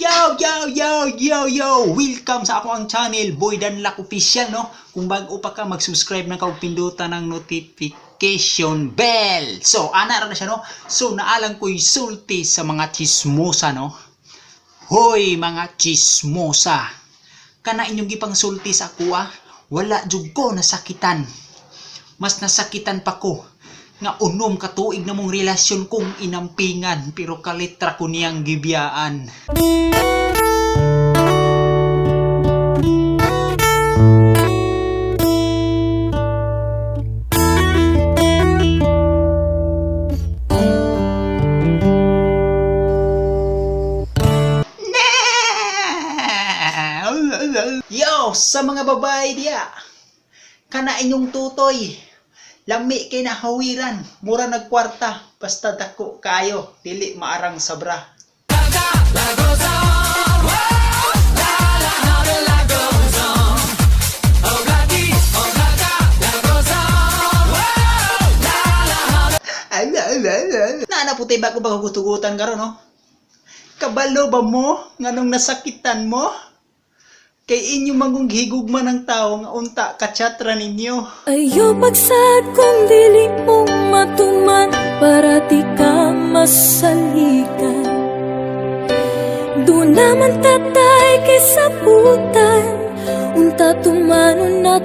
Yo, yo, yo, yo, yo! Welcome sa ako ang channel, Boy Danlak Official, no? Kung bago pa ka, mag-subscribe na ka ug pindutan ng notification bell. So, ana ra na siya, no? So, naalang ko'y sulti sa mga chismosa, no? Hoy, mga chismosa! Kana inyong gipang sulti sa ako, ah. Wala jud ko nasakitan. Mas nasakitan pa ko nga 6 ka tuig na mong relasyon kong inampingan pero kalitra ko niyang gibiyaan. Yo, sa mga babae diya. Kana inyong tutoy. Lami kay nahawiran, mura nagkwarta, basta dako kayo, dili maarang sabra. Naana po tayo bago bago karon, no? Kabalo ba mo nganong nasakitan mo? Kay inyo manggong higugma ng tao nga unta katsatra ninyo. Ayaw pagsad kung dili mo matuman para di ka masaligan. Doon naman tatay kay sabutan, unta tumano na.